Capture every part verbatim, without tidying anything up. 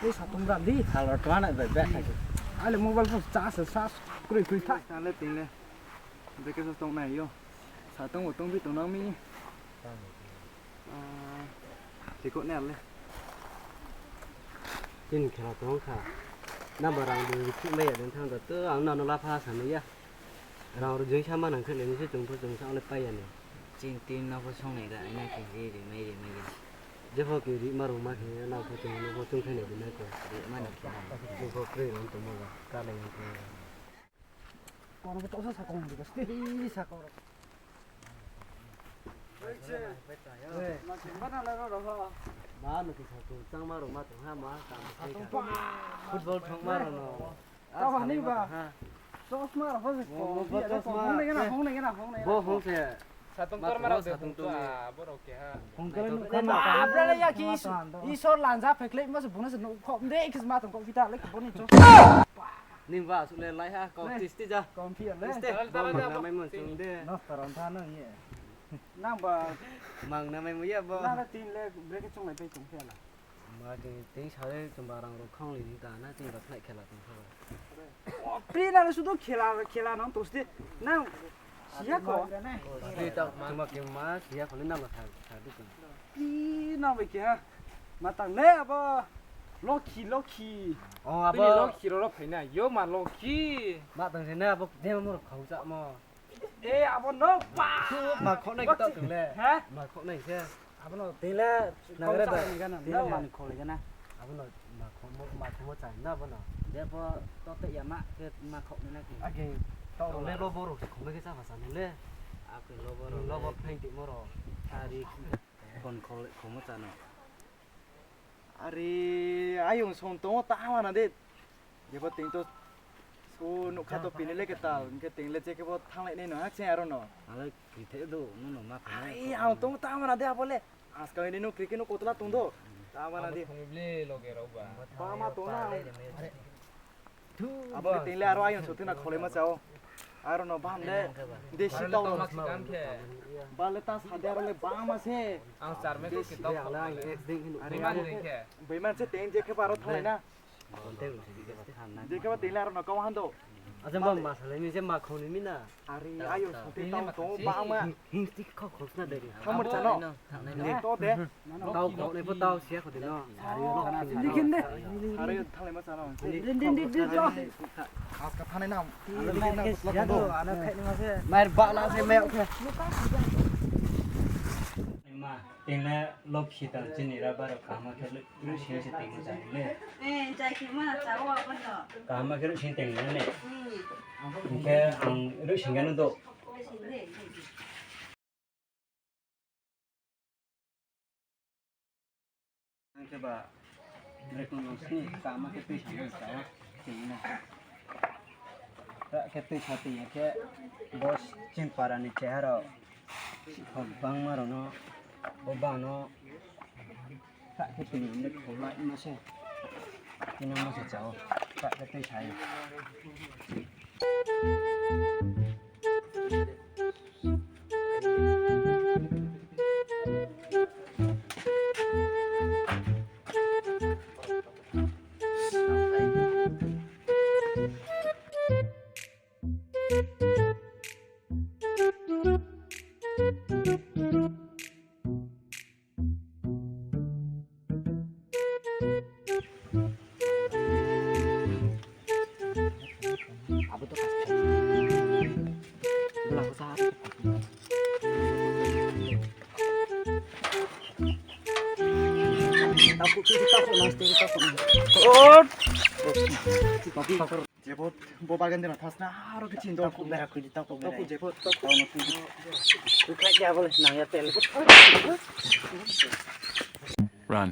Tei satung ran di. Sal rao tuanai bai bag khai di. Ale mobile phone charge se charge kroi kroi tha. Tang le ting le. Bag khe sa tong nai yo. Satung bo tong bi tong nang mi. Ah, tiko ne le. Chini khela tong kha. Nang ba rang rui phruh mai ya den thang da to ang nang no lapha sa mai ya. Rang rui joi sa ma nang khe le ni se chung pho chung sa le pai ya ni. Chini team no pho song nai da, aina khe ri ri mai ri mai ya. Jepho khe ri ma rung ma khe nang pho chung no pho chung khe nai di na ko. Ri ma nang khe. Chung pho kroi rang tongmo ba, ka lai yang tongmo ba. Kono ko tosa sakong di, pasti sakong. Eh. Ma no kisa tu chang ma rung ma tong ha ma kam. Football thong ma rung no. Tao ba ni ba. Chosma rao pho se. Bo chosma. Hong nai gana, hong nai gana, hong nai gana. Bo hong se. Satung tor ma rao de, satung tor. Borok keha. Hong khe nung kha ma. Bra le ya ki isor lanja pheklai ma se bung se nuk khom de, kis ma tong ko pita le ki boni chosma. Ning ba su le lai ha, kau tis ti ja. Kau phi le. Tis te. Bo ma na mai mon chung de. No taron tha no ye. Nang ba. Mang na mai mo ya bo. Nang le tin le brek chung lai pai chung khe la. Ma khe tei sa le chungba rang rao khang li ni ta na chungba khnai khela tong kha ba. O, pri na le sudo khela, khela nang to ste. Nang siya ko. Chungba khe ma siya ko le nang ba sa, sa di ko. Pri nang ba khe ha. Ma tang le abo. Lokhi, lokhi. O, abo. Bini lokhi rao rao phai na. Yo ma lokhi. Ma tang se na abo de mo rao khau cha mo. E, abo no pa. Ma khonai kita tu le. Ha? Ma khonai se. Abo no tei le, nang kau re cha ba, ni gana, tei le. Nang mani khole gana. Abo no ma khomo, ma khomo chai na abo no. Jepho to te ya ma, khe ma khonai na khe. Ake, to ro le lo bo ro, khomo khe cha ba sa no le. Ake lo bo ro. Lo bo le. Phaing ti mo ro. Ari, khon khole, khomo cha no. Ari, ayong song tong o ta ma na de. Jepho ting to so nukha to pini le ketal, hingkhe ting le je khe bo thanglai nai no, ha, khe aro no. Ale kri the do, no no ma kha. Ai, ang tong ta ma na de abo le. Aska ni no kri khe no kotla tong do. Ta ma na de. Abo thong bli loge rao ba. Ba ma tong na. Abo khe ting le aro ayong sothi na khole ma chao. Aro no bam le. Desi tau. Ba le ta sa de aro le bam ma se. Ang char me ko kitab. Bima ni khe. Bima se ting je khe ba aro thanglai na. Jekhe ba tei le aro no kau han do. Aja ba ma salai ni je ma khau ni mi na. Ari, ayong sothi tau tong ba ma. Hing, hing tik khau khau sna de. Khamar cha no. Ni to de. Tau khau ni pho tau sia khau de no. Sari yo lo. Ni khin de. Sari yo thanglai ma cha no. Din, din, din, din, din. Aska thanai na. Mai ba la se mai khe. Ma. Tei le lokhi tal chini ra baro kaham khe ruhsing se tei mo chai le. Eh, chai khe ma chao abo no. Kaham khe ruhsing tei mo ne. Hmm. Hingkhe ang ruhsing gano do. Ruhsing de. Ang khe ba, brekno no sini kaham khe tui sani chao, tui na. Khe tui sa tui ya khe, bo chini para ni cheha rao. Sikhok bangma rao no, bo ba no, kha khe tini le kholai ma se. Tini ma se chao, kha khe tui sa yo. Abo to khas. Bela ko sa. Tapu, tapu, tapu, last tapu, tapu. Oh. Tapu, tapu. Jepho, bo bagan dena thasna, aro khe chin do. Taku bera khuidi, taku bera. Taku jepho, taku. Taku no khuidi. Khuikhlai khe abo le, nang ya tel. Run.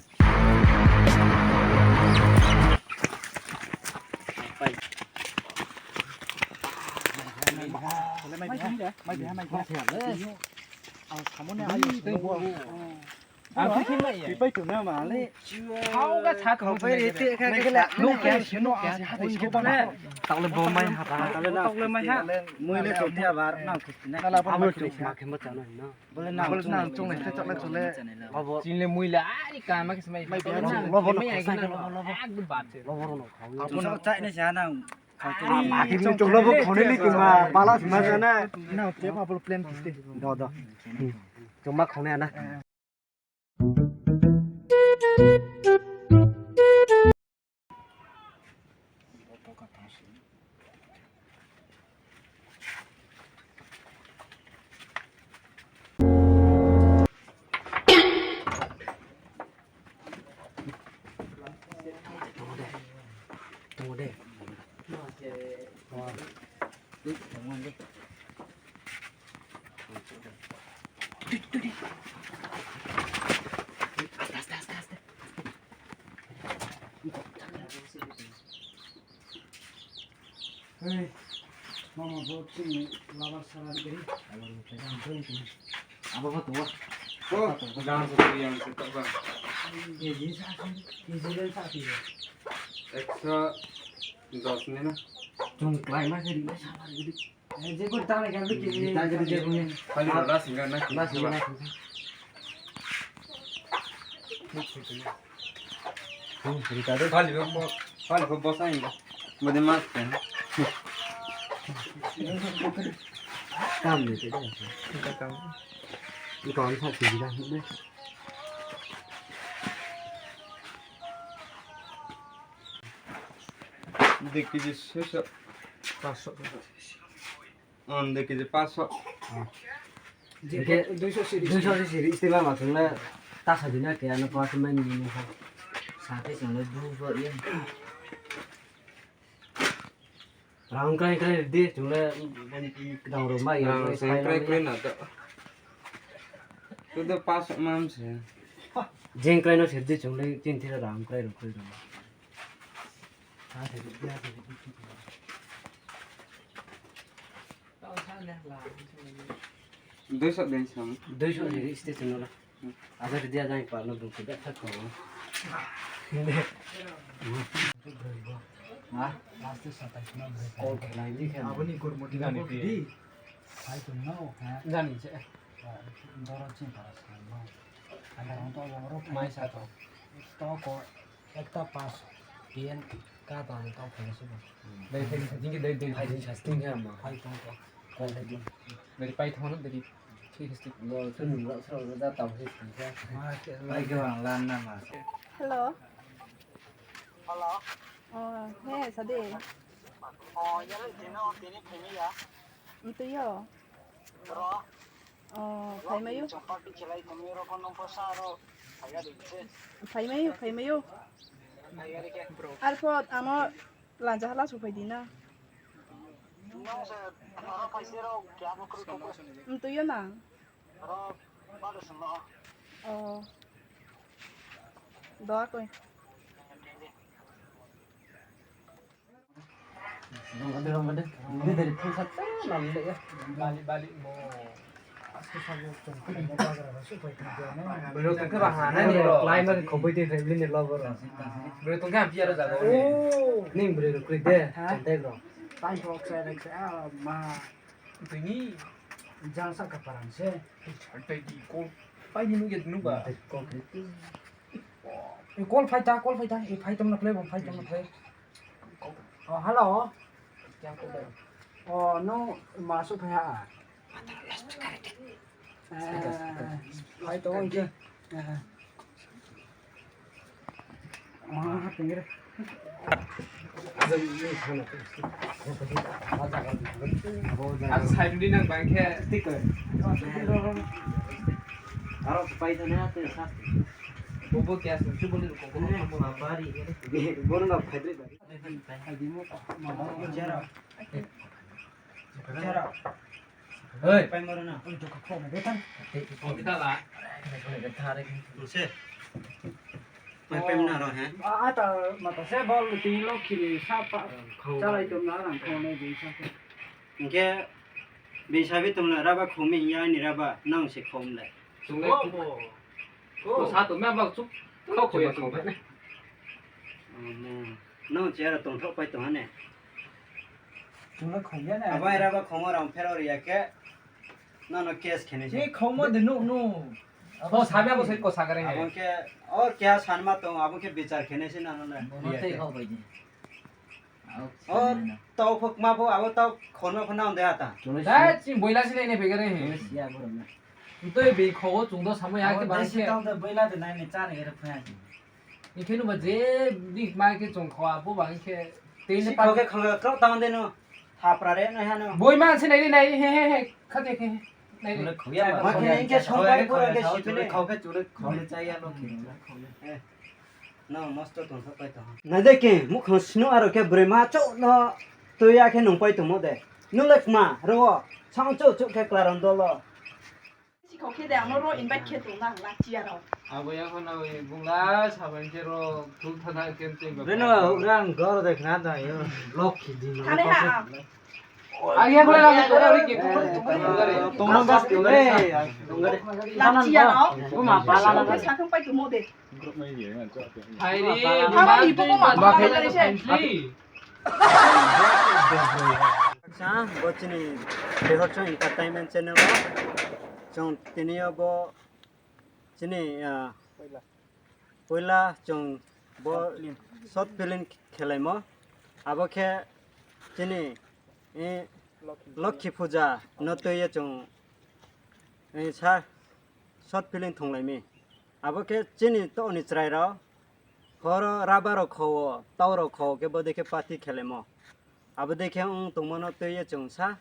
Mai biha, mai biha, mai biha. Ang samo ne ayo. Ang khe khe mai ya. Pai tu na ma le. Hao ga sa tu. Pai re te kha khe la. No kya, no kya. Taoh le bo mai ha ba. Taoh le mai ha. Mui le tu te abar na. Abo tu ma khe mo cha na na. Bole nang chung nai se chak le chung le. Chini le mui le ari ka ma khe se mai. Mai bo nang chung le bo no. Ekdom bap se. Bo no khau. Chung so chai na sa nang. Ma khe chung le bo khau ni ki ma pala se ma sa na. Na te ma bo plan kiste. Do do. Chung ma khau na na. Hei, mama bo chini labar salar gari. Abo bo tongo. O, jang se tui yang se tokba. Keji sa, keji le sa tui. Ekso dos ni na. Chung klai ma se ri ma salar gari. Eh, je ko ta na kan ke. Ta gari je ko ni. Pali ro la singa na. La singa na. Pali ko, pali ko bosa inda. Mode mas pen. Kam ni te. Kam. Ni kam sa ti da. Dui keji soiso. Paso. Ang dui keji paso. Hingkhe duiso siri. Duiso siri, siri, siri lama chung le ta sa di na khe, ano pa khe mai ni ni kha. Sa khe chung le bu bo ye. Rang krai krai di, chung le kdang ro mai ya, rang krai krai na to. Tu do paso mam se. Jeng krai no siri di, chung le chin thira rang krai ro krai ro. Duiso dei sam. Duiso dei station no la. Ada dia jang pa no bung ke dak thak ko. Ha? Last satais no. Call khe nai di khe. Abo ni kurmo di. Jani pi. Phai tong no, ha? Jani se. Doro chin para sa no. Ada to ro mai sa to. To ko. Ekta pass, P N ka tang tang phai se ba. Dari phai ni sa, jing ke dari, dari phai ni sa, sting ya ma. Phai tong tong. Dari phai tong na, dari phai ni sa. Bo, tu nung rok srok rok da tang se sting ya. Phai ke bang lan na ma. Hello. Hello. Oh, he, sadi. Oh, ya le tini, tini phai ni ya. Mtui yo. Ro. Oh, phaimai ou. Phaimai ou, phaimai ou. Arphuh ano lanja hala suphai di na. Mtui yo na. Oh. Doa koi. Bali, bali, mo. Bro, tongkhe ba ha, nani rok, lai ma khe khoboi tei phai bini logo rok. Bro, tongkhe ang piya rok jaga o. Ning bro rok kri de, contact rok. Tai kok se, rek se, ah, ma. Tini. Jang sa ka parang se. Tai di kol. Pai ni nugya nuba. Kol phai ta, kol phai ta, e phai tong na khlai, bo phai tong na khlai. Oh, hello. Oh, no, ma su phai ha. Eh, phai tong ke. Eh. Ma, tingre. Asa sai duli nang bang khe sticker. Aro phai thana te sa. Bobo kya su chu bole ko ko ma bari. Bono na phai dre bari. Phai di mo. Jara. Jara. Oi. Pai moro na. Oi, jokha khom de tan. Oi, kita la. Kita re. Pai pai na ro he. A, a ta ma ta se bol ti lo khiri sa pa. Chalai tum na rang khom ne di sa. Hingkhe bisa bi tum la raba khom mi ya ni raba nang se khom le. Tum le khom. Sa tong mi, ang ba chuk khau khau ya tong ba. Nung chair tongthoh pai tong ha ne. Chung le khong ya ne. Abo era ba khongmo rang phero ri ya khe. Nono case khe nai se. Ni khongmo de nuh nu. Bo sa mi abo se ko sa kare he. Abo khe, or keha sanma tong, abo khe bichar khe nai se nono le. Bo no tei khau bai di. O, tau pho kma pho, abo tau khorma pho nang de ata. Da, chini boila se nai nai phaikha re he. Tui bi kho o chung do samo ya khe ba khe. Tau de boila de nai nai chá ni khe phai. Ni khe no ba je di kma khe chung kho abo ba khe. Tei ne pa khe khang kro tang de no. Thapra re no ha no. Boima se nai nai he he he. Kha de khe. Nai nai. Ma khe ni khe song pai pura khe si pele. Khau khe chule khau le chá ya lo khe. No, mosto tongthoh pai tong. Nai de khe, mukhang snu aro khe broi ma chouh no tui ya khe nung pai tongmo de. Nung le kma, ro wo, sang chouh chouh khe kla rang dol o. Sikhau khe de, ang no ro invite khe tong na, la chia ro. Abo ya pho na, bung la, sabai khe ro, thuk thana khe tui ba. Beno, rang gor de khna da yo. Lok khe di no. Thane ha. Agi ya pho la, agi ya pho la, agi ya pho la. Tong no gas tong gare. Tong gare. La chia ro. Buma pala na. Sa thang pai tongmo de. Hai ri, thang ni bo ma ba khe sa. Sa, bo chini Behorchong Entertainment channel o. Chung tini yo bo chini, ah, poila chung bo short film khelaimo. Abo khe chini, eh, Lokhi Puja no tui ye chung, eh, sa short film thunglai mi. Abo khe chini to ni chrai rao, horo rubber rao khau wo, tau rao khau wo khe bodei khe party khelaimo. Abo dei khe ong tongmo no tui ye chung sa,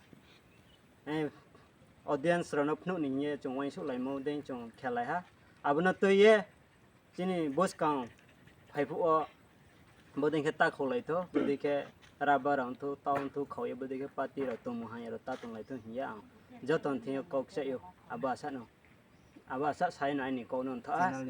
eh, audience rao no phnuh ni hing ye chung uaingsouhlaimo dei chung khelai ha. Abo no tui ye chini buskang phai phuh wo bodei khe ta khaulai thou, bodei khe rubber rao ongthou, tau ongthou khau ye bodei khe party rao tongmung hamya rao ta tonglai thou hing ye ang joto ni thing yo kau kchaih ou. Abo asa no, abo asa sai no aini kau no ntha.